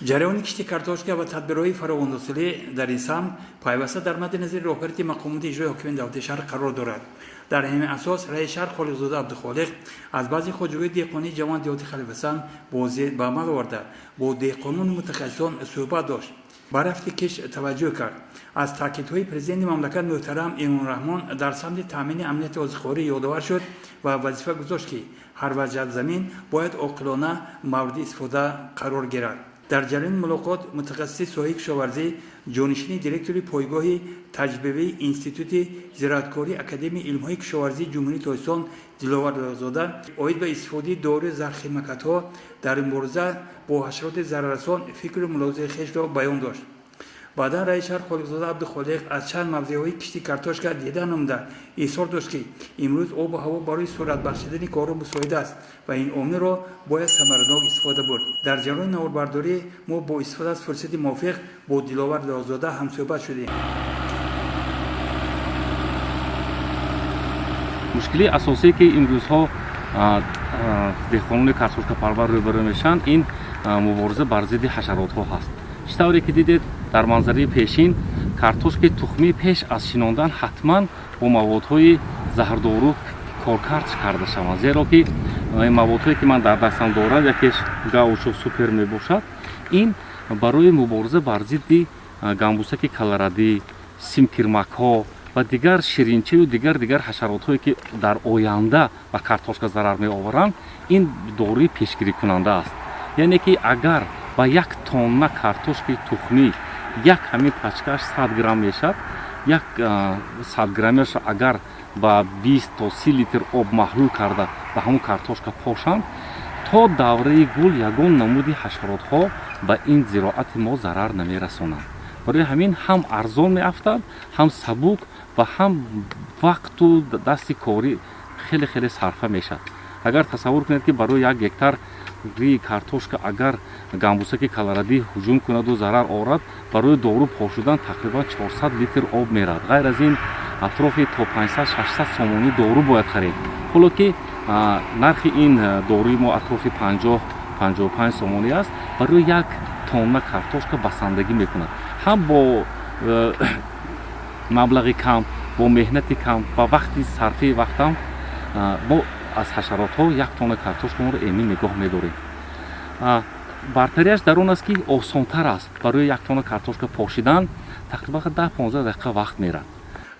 Ҷараёни кишти картошка ва тадбирҳои фаровонҳосилӣ дар ин самт пайваста дар мадди назари роҳбарияти мақомоти иҷрои ҳокимияти давлатии шаҳр қарор дорад. Дар ҳамин асос раиси шаҳр Холиқзода Абдухолиқ аз баъзе хоҷагиҳои деҳқонии ҷавони деҳоти Халифҳасан боздид ба амал оварда, бо деҳқонону мутахассисон суҳбат дошт, ба рафти кишт таваҷҷӯҳ кард. Аз таъкидҳои президенти мамлакат муҳтарам Эмомалӣ Раҳмон дар самти таъмини амнияти озуқаворӣ ёдовар шуд ва вазифа гузошт, ки ҳар ваҷаб замин бояд оқилона мавриди истифода қарор гирад. Дар ҷараёни мулоқот мутахассиси соҳаи кишоварзӣ, ҷонишини директори пойгоҳи таҷрибавии Институти зироаткории Академияи илмҳои кишоварзии Ҷумҳурии Тоҷикистон Диловар Лоиқзода оид ба истифодаи доруи зархимикатҳо дар мубориза бо ҳашароти зараррасон фикру мулоҳизаи хешро баён дошт. Баъдан раиси шаҳр Холиқзода Абдухолиқ аз чанд мавзеъҳои кишти картошка дида намуда, изҳор дошт, ки имрӯз обу ҳаво барои суръат бахшидани корҳо мусоид аст ва ин омилро бояд самаранок истифода бурд. Дар ҷараёни наворбардорӣ мо бо истифода аз фурсати мувофиқ бо Диловар Лоиқзода ҳамсӯҳбат шудем. Мушкилии асосие, ки имрӯзҳо деҳқонони картошкапарвар рӯбарӯ мешаванд, ин мубориза бар зидди ҳашаротҳо ҳаст. Чӣ тавре ки дидед, дар манзараи пешин, картошкаи тухмӣ пеш аз шинондан ҳатман бо маводҳои заҳрдору коркард карда шаванд, зеро ки маводҳое, ки ман дар дастам дорам, якеш Гаучо Супер мебошад. Ин барои мубориза бар зидди гамбусаки колорадӣ, симкирмакҳо ва дигар ширинчаю дигар ҳашаротҳое, ки дар оянда ба картошка зарар меоваранд, ин доруи пешгирикунанда аст. Яъне ки агар ба 1 тонна картошкаи тухмӣ як ҳамин пачкааш 100 грамм мешавад, як 100 граммиашро агар ба 20 то 30 литр об маҳлул карда ба ҳамун картошка пошанд, то давраи гул ягон намуди ҳашаротҳо ба ин зироати мо зарар намерасонанд. Барои ҳамин ҳам арзон меафтад, ҳам сабук ва ҳам вақту дасти корӣ хеле хеле сарфа мешавад. Агар тасаввур кунед, ки барои 1 гектар картошка агар гамбусаки колорадӣ ҳуҷум кунаду зарар орад, барои дору пошудан тақрибан 400 литр об меравад. Ғайр аз ин, атрофи то 500-600 сомонӣ дору бояд харед, ҳоло ки нархи ин доруи мо атрофи 50-55 сомонӣ аст. Барои 1 тонна картошка басандагӣ мекунад. Ҳам бо маблағи кам, бо меҳнати кам ва вақти сарфаи вақтам мо аз ҳашаротҳо 1 тонна картошкамонро эмин нигоҳ медорем. Бартариаш дар он аст, ки осонтар аст. Барои 1 тонна картошка пошидан тақрибан 10-15 дақиқа вақт мерад.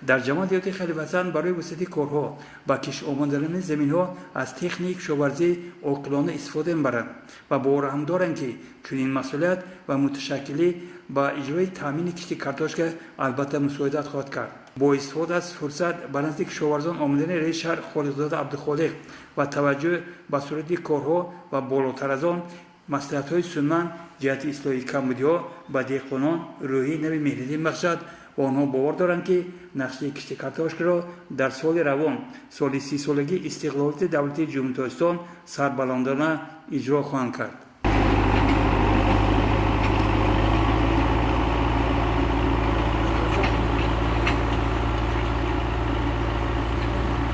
Дар ҷамоати деҳоти Халифҳасан барои вусъати корҳо ба кишт омоданамудани заминҳо аз техникаи кишоварзӣ оқилона истифода мебаранд ва боварҳам доранд, ки чунин масъулият ва муташаккилӣ ба иҷрои таъмини кишти картошка албатта мусоидат хоҳад кард. Бо истифода аз фурсат ба назди кишоварзон омадани раиси шаҳр Холиқзода Абдухолиқ ва таваҷҷӯҳ ба сурати корҳо ва болотар аз он маслиҳатҳои судманд ҷиҳати ислоҳи камбудиҳо ба деҳқонон рӯҳияи нави меҳнатӣ мебахшад ва онҳо бовар доранд, ки нақшаи кишти картошкаро дар соли равон, соли 30-солагии истиқлолияти давлатии Ҷумҳурии Тоҷикистон, сарбаландона иҷро хоҳанд кард.